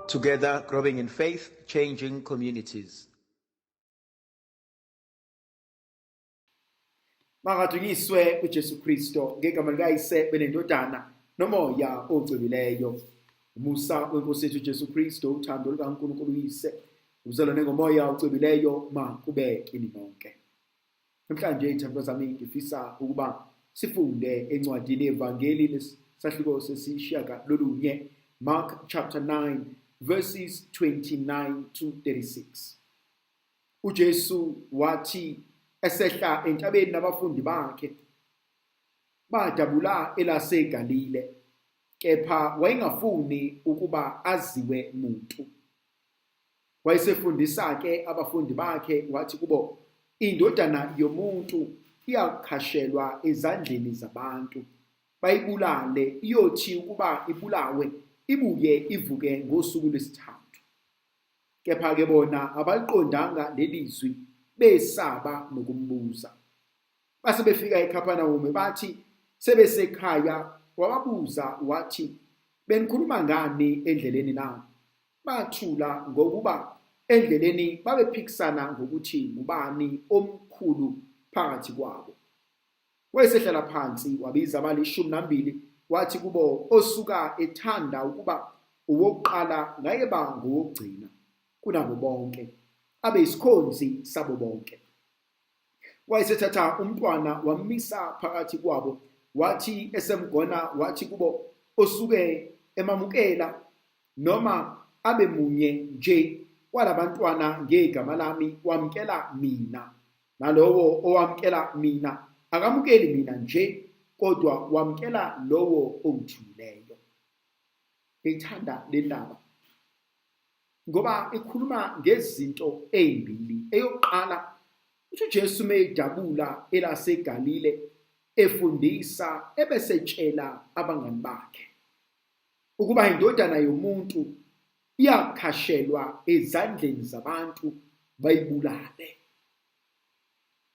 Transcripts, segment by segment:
Together, growing in faith, changing communities. Makadunyiswe uJesu Kristo ngegama likaYise benendodana nomoya ocwebileyo. Umusa wenkosi yethu uJesu Kristo, uthando lukaNkulunkulu uYise, ubuzalwane ngomoya ocwebileyo makube kini nonke. Namhlanje ithandwa zami ngifisa ukuba sifunde encwadini yevangeli lesahluko sesishiyagalolunye, Mark chapter 9 verses 29 to 36. UJesu wathi esehla entabeni nabafundi bakhe badabula elaseGalile, kepha wayengafuni ukuba aziwe muntu. Wayesefundisa-ke abafundi bakhe wathi kubo, indodana yomuntu iyakhashelwa ezandleni zabantu, bayibulale, iyothi ukuba ibulawe ibuye ivuke ngosuku lwesithathu. Kepha-ke bona abaliqondanga leli zwi, besaba nokumbuza. Base befika eKhaphanawume, bathi sebesekhaya wababuza wathi, benikhuluma ngani endleleni na? Bathula ngokuba endleleni babephikisana ngokuthi ngubani omkhulu phakathi kwabo. Wayesehlala phansi wabiza abalishumi nambili wathi kubo, osuka ethanda ukuba uwokuqala ngayeba ngowokugcina kunabo bonke, abe isikhonzi sabo bonke. Wayesethatha umntwana wammisa phakathi kwabo, wathi esemgona wathi kubo, osuke emamukela noma abe munye nje walabantwana ngegama lami wamkela mina, nalowo owamkela mina akamukeli mina nje, kodwa wamkela lowo ongithumileyo. Ngiyithanda le ndaba ngoba ikhuluma ngezinto ezimbili. Eyokuqala uthi uJesu meyidabula elaseGalile efundisa ebesetshela abangani bakhe ukuba indodana yomuntu iyakhashelwa ezandleni zabantu bayibulale.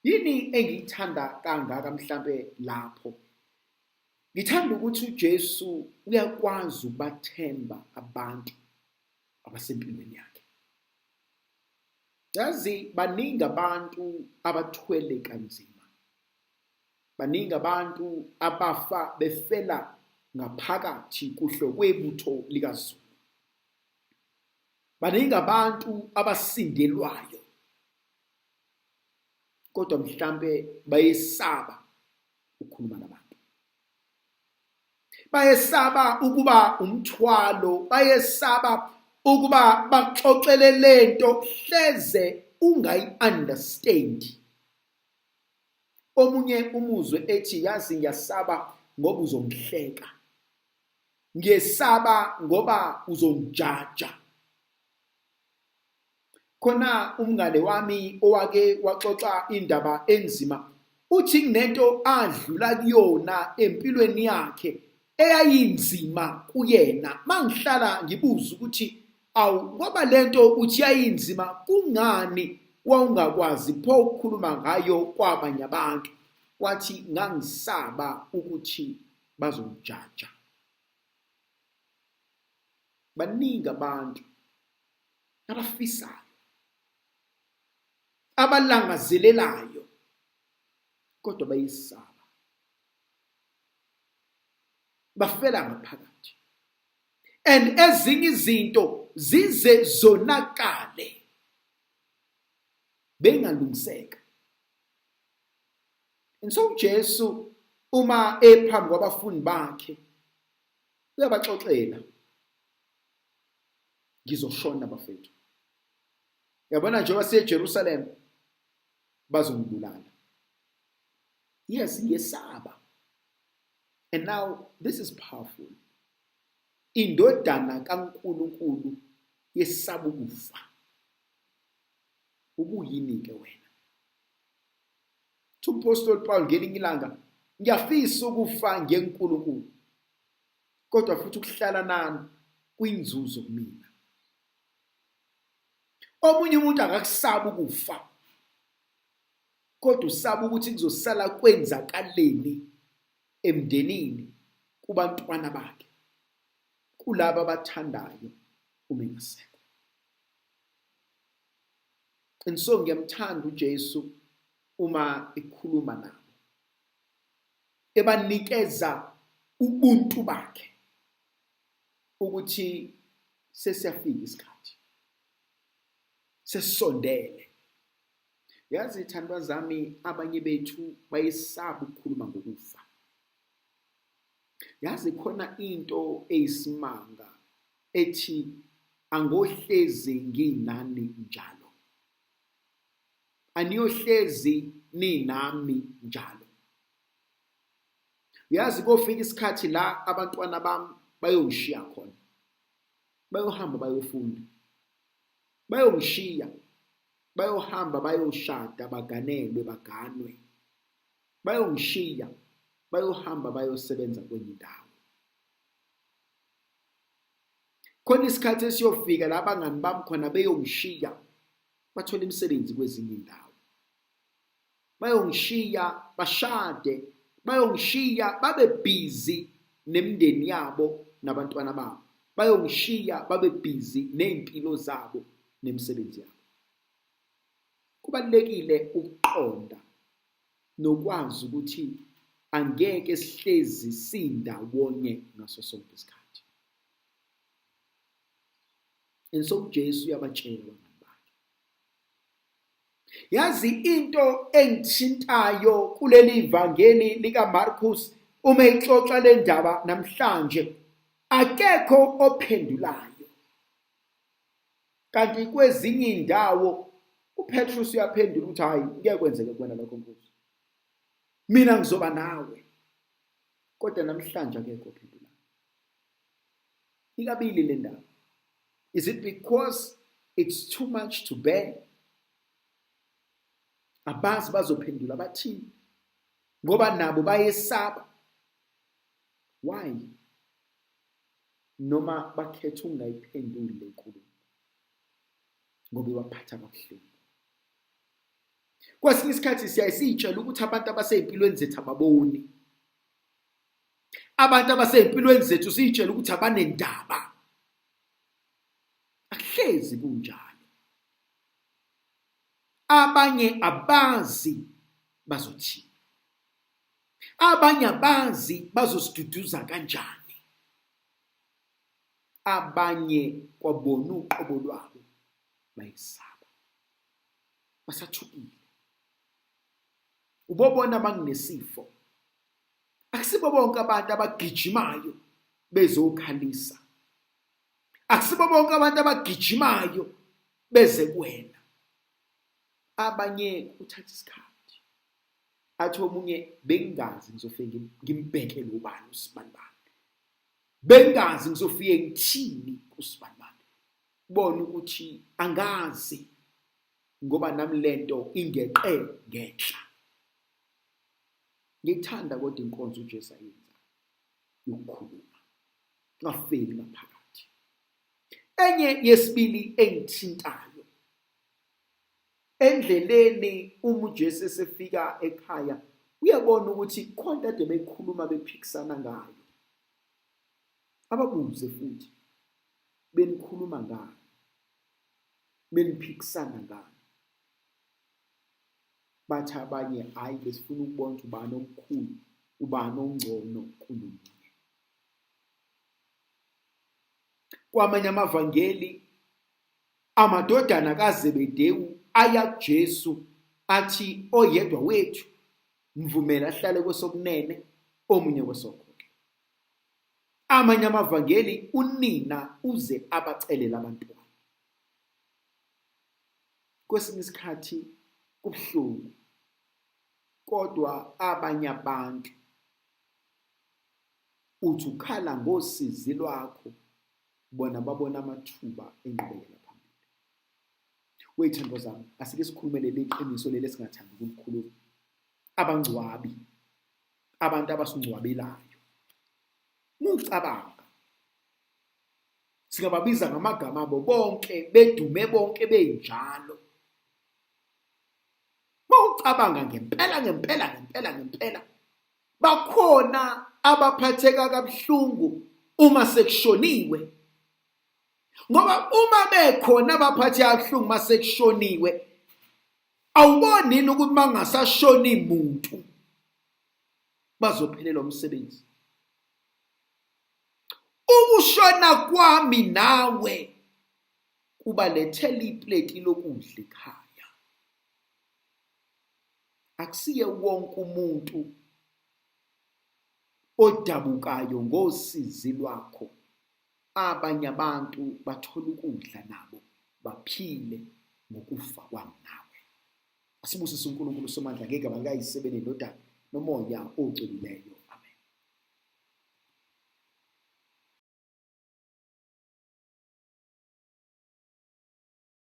Yini engiyithanda kangaka mhlambe lapho? Ngithanda ukuthi uJesu uyakwazi ukubathemba abantu abasempilweni yakhe. Yazi baningi abantu abathwele kanzima. Baningi abantu abafa befela ngaphakathi kuhlo kwebutho likaZulu. Baningi abantu abasindelwayo kodwa mhlambe bayesaba ukukhuluma nabantu. Bayesaba ukuba umthwalo, bayesaba ukuba baxoxele lento hleze ungayi-understand. Omunye umuzwe ethi yazi ngiyasaba ngoba uzongihleka. Ngiyesaba ngoba uzongijaja. Khona umngane wami owake waxoxa indaba enzima, uthi kunento adlula kuyona empilweni yakhe eyayinzima kuyena. Mangihlala ngibuza ukuthi awu ngoba lento uthi yayinzima kungani wawungakwazi pho ukukhuluma ngayo kwabanye abantu? Wathi ngangisaba ukuthi bazongijaja. Baningi abantu abafisayo, abalangazelelayo, kodwa bayisaba, bafela ngaphakathi. And ezinye izinto zize zonakale bengalungiseka. And so uJesu uma ephambi kwabafundi bakhe uyabaxoxela, ngizoshona bafethu. Yabona njengoba siye eJerusalem bazongibulala. Yes, ngiyesaba. And now this is powerful. Indodana kaNkulunkulu yesaba ukufa. Ubuyini ke wena? Umpostoli Paul ngelinye ilanga, ngiyafisa ukufa ngeNkulunkulu, kodwa futhi ukuhlala nani kuyinzuzo kumina. Omunye umuntu akakusaba ukufa, kodwa usaba ukuthi kuzosala kwenzakaleni emndenini, kubantwana bakhe, kulabo abathandayo uma engasekho. And so ngiyamthanda uJesu uma ekhuluma nabo, ebanikeza ubuntu bakhe ukuthi sesiyafika isikhathi, sesisondele. Yazi thandwa zami, abanye bethu bayesaba ukukhuluma ngokufa. Yazi khona into eyisimanga ethi angohlezi nginani njalo, aniyohlezi ninami njalo. Yazi kofika isikhathi la abantwana bami bayongishiya khona, bayohamba bayofunda, bayongishiya, bayohamba bayoshada, baganelwe, baganwe, bayongishiya, bayohamba bayosebenza kwenye indawo. Khona isikhathi esiyofika la abangani bami khona beyongishiya, bathola imisebenzi kwezinye indawo, bayongishiya bashade, bayongishiya babe busy nemindeni yabo nabantwana babo, bayongishiya babe busy nezimpilo zabo nemisebenzi yabo. Kubalulekile ukuqonda nokwazi ukuthi angeke sihlezi sindawonye ngaso sonke isikhathi. And so uJesu uyabatshela abangani bakhe. Yazi into engithintayo kuleli vangeli likaMarkus uma ixoxa le ndaba namhlanje, akekho ophendulayo. Kanti kwezinye indawo uPetrus uyaphendula ukuthi hayi, ngeke kwenzeke kuwena lokho Nkosi, mina ngizoba nawe. Kodwa namhlanje akekho ophendulayo. Ikabili le ndaba. Is it because it's too much to bear? Abazi bazophendula bathini ngoba nabo bayesaba. Why? Noma bakhetha ukungayiphenduli le nkulumo ngoba ibaphatha kabuhlungu. Kwesinye isikhathi siyaye siyitshela ukuthi abantu abasey'mpilweni zethu ababoni. Abantu abasey'mpilweni zethu siyitshela ukuthi abanendaba. Akuhlezi kunjalo. Abanye abazi bazothini, abanye abazi bazosiduduza kanjani, abanye kwabona uqobo lwabo bayesaba, basathukile. Ubobona banginesifo, akusibo bonke abantu abagijimayo bezokhalisa, akusibo bonke abantu abagijimayo beze kuwena. Abanye kuthatha isikhathi, athi omunye bengingazi ngizofike ngimbheke lo bani usibanibani, bengingazi ngizofike ngithini kusibanibani. Bona ukuthi angazi ngoba nami lento ingeqe ngenhla. Ngithanda kodwa inkonzo uJesu ayenza yokukhuluma, ngafeli ngaphakathi. Enye yesibili engithintayo endleleni, uma uJesu esefika ekhaya uyabona ukuthi khona kade bekhuluma bephikisana ngayo. Ababuze futhi, benikhuluma ngani, beniphikisana ngani? Bathi abanye, hhayi, besifuna ukubona ukuthi ubani omkhulu, ubani ongcono kunomunye. Kwamanye amavangeli amadodana kaZebedewu aya kuJesu athi oyedwa wethu mvumele ahlale kwesokunene, omunye kwesokhohlo. Amanye amavangeli unina uze abacelele abantwana. Kwesinye isikhathi kubuhlungu, kodwa abanye abantu uthi ukhala ngosizi lwakho, bona babona amathuba enqubekela phambili. Wey'thandwa zami, asike sikhulume leli qiniso leli esingathandi ukulikhuluma. Abangcwabi, abantu abasingcwabelayo, mucabanga singababiza ngamagama abo bonke, bedume bonke benjalo. Mawucabanga ngempela ngempela ngempela ngempela, bakhona abaphatheka kabuhlungu Uma sekushoniwe, ngoba uma bekhona abaphathi kabuhlungu masekushoniwe, awuboni yini ukuthi mangasashoni muntu bazophelelwa umsebenzi? Ukushona kwami nawe kubalethela ipleti lokudla ekhaya. Akusiye wonke umuntu odabukayo ngosizi lwakho. Abanye abantu bathola ukudla nabo baphile ngokufa kwami nawe. Asibusise uNkulunkulu uSomandla ngegama likaYise benendodana noMoya ocwebileyo.